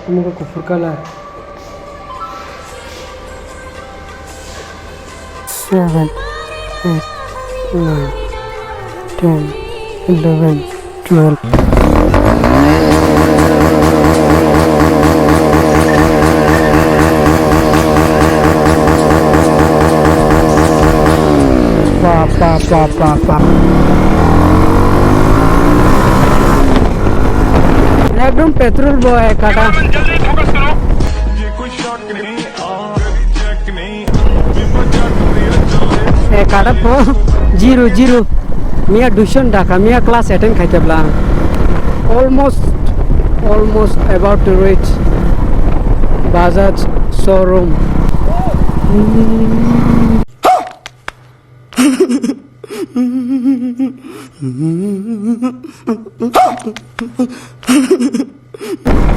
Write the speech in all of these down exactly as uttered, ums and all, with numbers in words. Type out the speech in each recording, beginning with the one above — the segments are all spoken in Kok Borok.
Omo khe kuphur colour. Seven, eight, nine, ten, eleven, twelve. Bap, bap, bap, bap, bap. Ekdom petrol bo ekata. Ekata po zero, zero. Miya dushon dakha, miya class attend khai tebla. Almost, almost about to reach Bajaj showroom.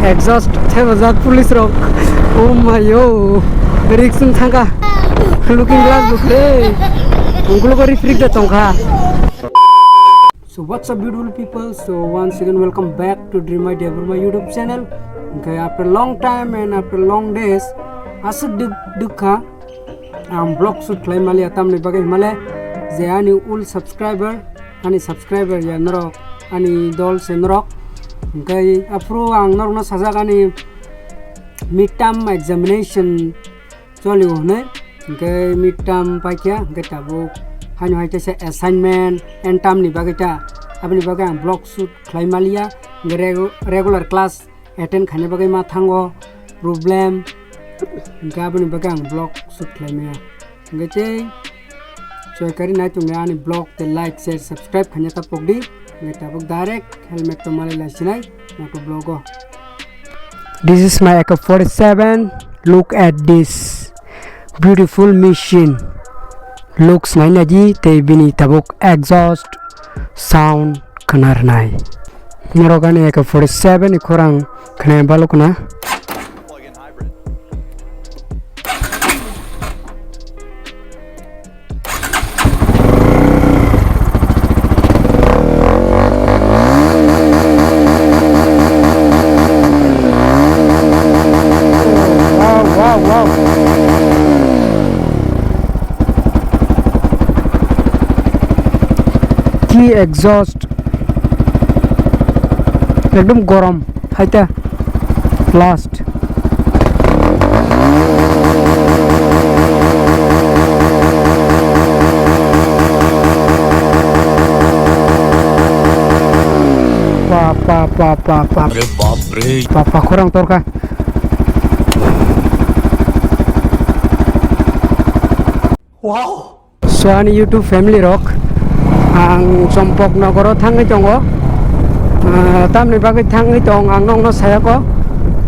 Exhaust thepajak police rok. Oh my yo. Risk wng thangkha. Looking glass bo khwlwi. Ungkulgo rifrik da tongkha. So what's up beautiful people? So once again welcome back to Dream Idea Burma YouTube channel. Okay, after long time and after long days, aswk duk dukha. Ang vlog shoot khlai maliya tamni bagwi himale je ani ul subscriber, ani subscriber ya norok, ani dol se norok. Hingke aphuru ang norokno sajak ani midterm examination cholio hwnwi. Hingke midterm paikha, hingke tabuk haino hai teisa assignment, entamni bagwi ta, aboni bagwi ang vlog shoot khlai maliya. Hingke regu-, regular class attend khaina bagwi ma thango problem, hingke aboni bagwi ang vlog shoot khlai maya. Hingke tei choi kari nai tongni ani vlog tei like, share, subscribe khaina ta pokdi. Hingke tabuk direct helmet to malai lai sinai nokto vlog o. This is my A K forty-seven. Look at this beautiful machine. Looks nai nai di tei bini tabuk exhaust sound khna rwnai. Norok ani A K forty-seven ni khorang khna balukna. Wow, wow, wow. Ki exhaust. Ekdom gorom. Haita. Last. Pa, pa, pa, pa, pa. Are bap re. Pa, pa, khorang torkha. Wow. So ani YouTube family rok, ang Chompok Nogoro thangwi tongo. Ah, tamni bagwi thangwi tong ang nokno sayako.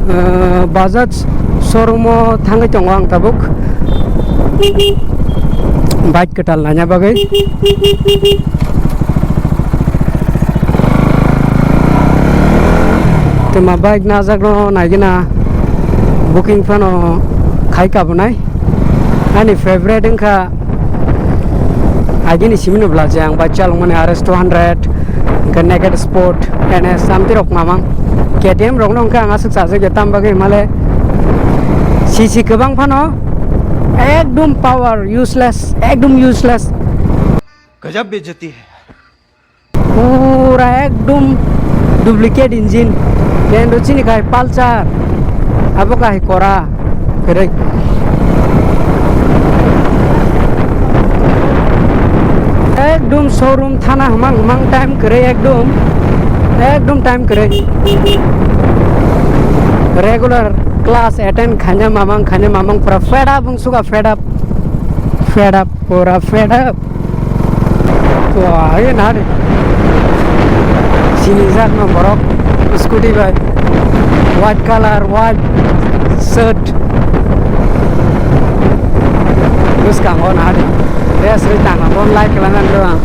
Ah, Bajaj showroom o thangwi tongo ang tabuk. Bike kwtal naina bagwi. Twma bike najak no naigina booking phano khai kabunai. Ani favorite wngkha agini simi no bwla je ang bike chalokmani R S two hundred, hwnkhe Naked Sport, N S, amtwi rok mamang. K T M rok no hwnkhe ang aswk chajak ya, tam bagwi himale C C kwbang phano ekdum power useless, ekdum useless. गजब बेइज्जती है। Pura ekdum duplicate engine. Kendo chini khai Pulsar. Abo khai kora. Kwrwi. Ekdum showroom thana hwmang hwmang time kwrwi ekdum. Ekdum time kwrwi. Regular class attend khaina mamang, khaina mamang pura fed up wng suka, fed up. Fed up, pura fed up. Wah, ini nari. Sini jak no borok scooty bai. White color, white shirt. Bwskango nari. Dress ri tang, bon like khlaiman do ang.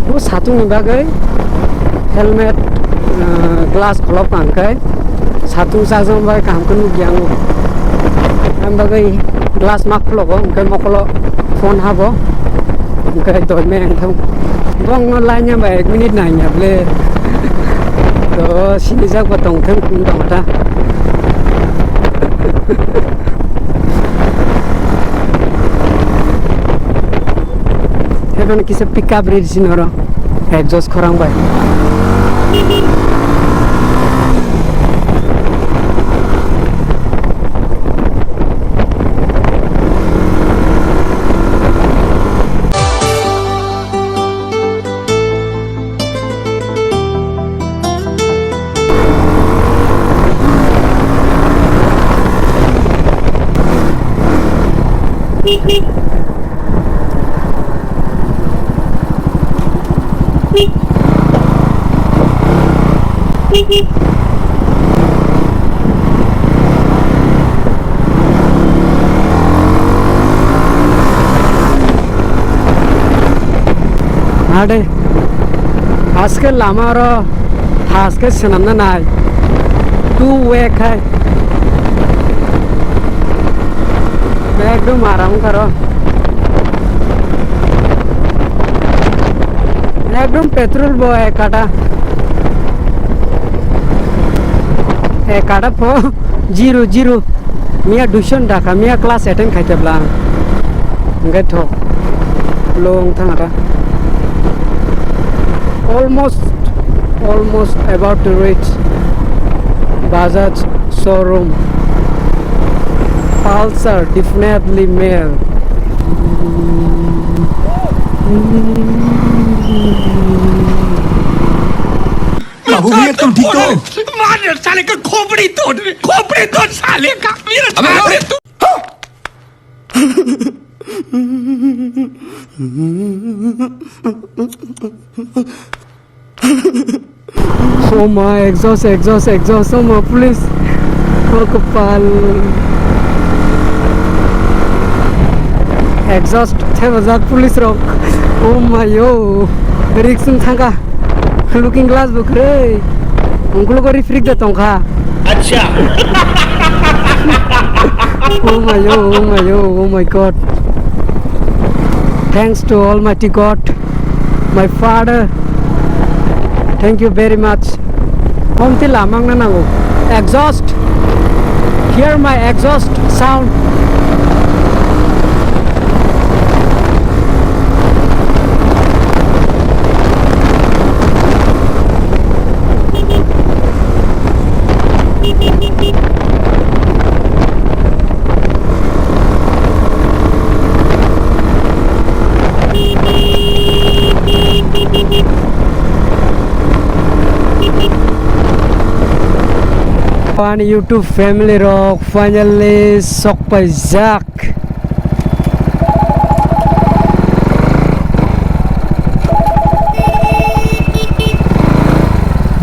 O satung ni bagwi helmet, ah, glass kholop kha hwnkhe satung chajak bagwi kaham khe nukya ang. Ang bagwi glass ma khologo hwnkhe mokolo phone habo. Kai doi meng thang. Bong no lain ya ba ek minute nang ya ble. To sini jak ba tong thang kum tong ta. Heban kisa pick up ri sini oro. Exhaust khorang bai. Ade, aske lama oro, aske senamna nai, two way khai. Ekdom aram karo. Ekdom petrol bo ekata. Ekata po zero zero. Miya duiso dakha, miya class attend khai tebla. Hingke thok. Long thang ata. Almost, almost about to reach Bajaj showroom. Pulsar, definitely male. बाबू भैया, तुम ठीक तो हो? मार साले का खोपड़ी तोड़, खोपड़ी तोड़ साले का। मेरा अबे, साले अबे। तू Oh my, exhaust, exhaust, exhaust, oh my, please. Oh, kopal. Exhaust, thebajak police rok. Oh my, yo. Risk wng thangkha. Looking glass bo kwrwi. Ungkulgo refrig da tongkha. Acha. Oh my, yo, oh my, yo, oh my God. Thanks to Almighty God, my Father. Thank you very much. Omti lamang na nango. Exhaust. Hear my exhaust sound. Ani YouTube family rok finally sok paijak.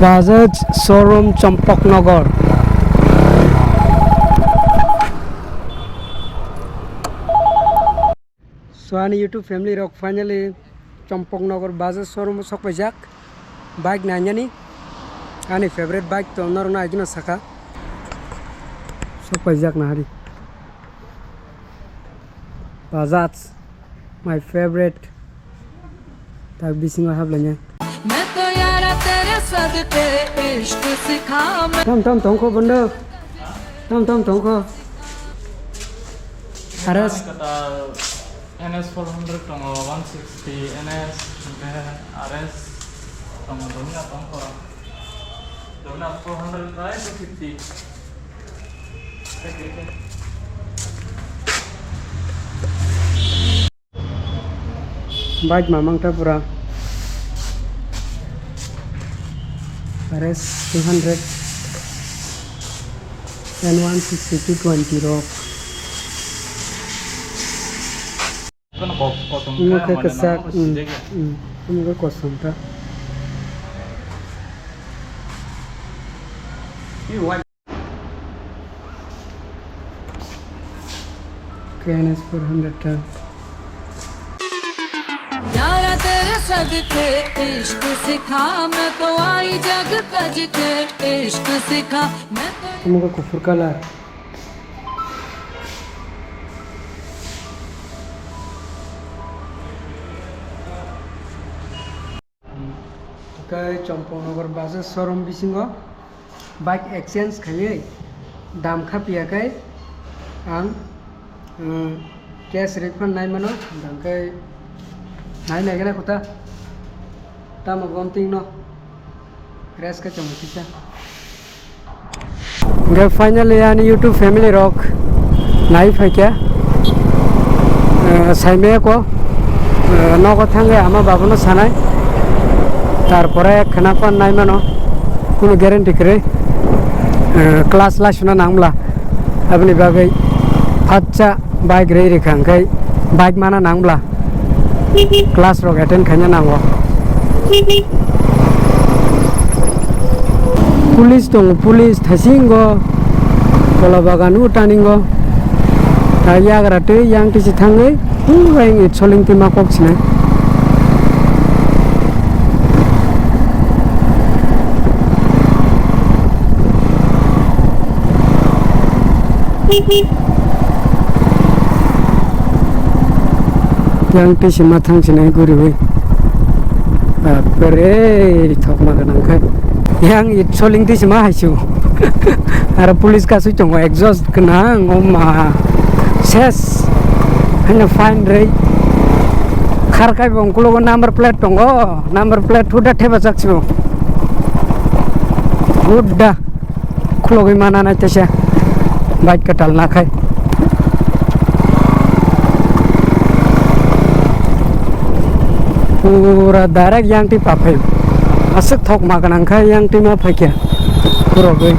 Bajaj showroom Champaknagar. So ani YouTube family rok finally Champaknagar Bajaj showroom o sok paijak. Bike nainani ani favorite bike to norokno agino saka. Sok paijak nahari. Bajaj, my favorite. Tak bisingo haplainai. मैं तो यारा तेरे सदके इश्क सिखा मैं Tam tam tongkho bondo. Tam tam tongkho. Aras. Kata N S four hundred tongo, one sixty N S, R S tongo, Dominar tongkho. Dominar four hundred bai two fifty. Bike mamang ta pura. R S two hundred and one sixty two twenty rok. Kono kok-, kosom Imo ka khe mane kwchak, nangma mm, sijak ya. Mm. Imo khe kosom ta. K N S four hundred ta. यारा तेरे सदके इश्क सिखा, मैं तो आई जग तज के इश्क सिखा, मैं तो Imo khe kuphur colour. Khe Champaknagar Bajaj showroom bisingo bike exchange khaiwi dam kha piya khe ang, um, cash refund nai mano, dam khe nai nai gana kota tamo gom ting no rest khe chong kisa. Hingke finally ani YouTube family rok nai phaikha, eh, saimaya ko, eh, nogo thangwi ama babuno sanai, tarpore khna phan nai mano, kunu guarantee kwrwi, eh, class laisuna nangmla, aboni bagwi phatsa bike rwi rikha, hingke bike mana nangmla. Class rok attend khaina nango. Police tongo, police thaisingo, kola bagan o taningo. Ta yagra twi yang tisi thangwi, pura wng soling twi ma kok sinai. Yang twi se ma thang sinai guriwi. Bapre, thokma gwnang khe. Yang it soling twi se ma haisu. Aro police kasui tongo, exhaust gwnang, o ma. Ses. Haino fine rwi. Khar kai bo ungkulogo number plate tongo. Number plate huda thepajak sibo. Huda. Khulogwi mana nai teisa bike kwtal nakhai. Pura direct yang twi paphai. Aswk thokma gwnang kha yang twi ma phaikha. Khurogwi.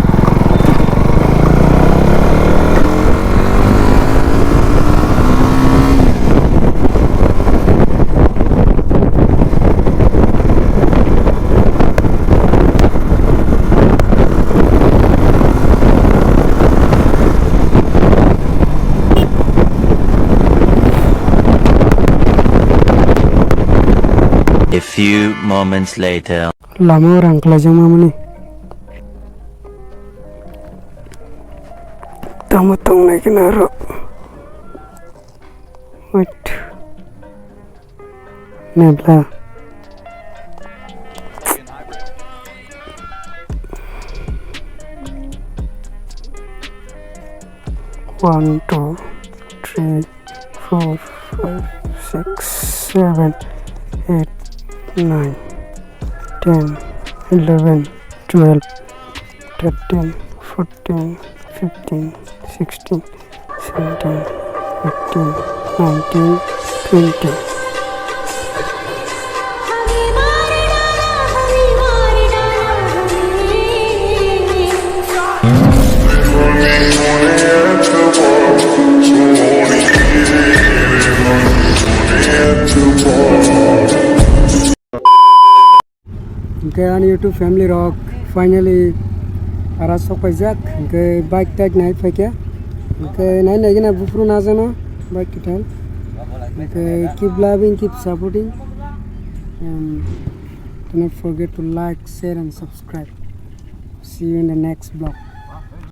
A few moments later. Lama o rang kwlaijak mamani. Tamo tongnai khe naro. Wait. Nebla. One, two, three, four, five, six, seven, eight, nine, ten, eleven, twelve, thirteen, fourteen, fifteen, sixteen, seventeen, eighteen, nineteen, twenty. Hingke ani YouTube family rok finally ara sok paijak, hingke bike tag nai phaikha, hingke nai nai gana buphuru najana bike kwtal, hingke keep loving, keep supporting, and do not forget to like, share and subscribe. See you in the next vlog.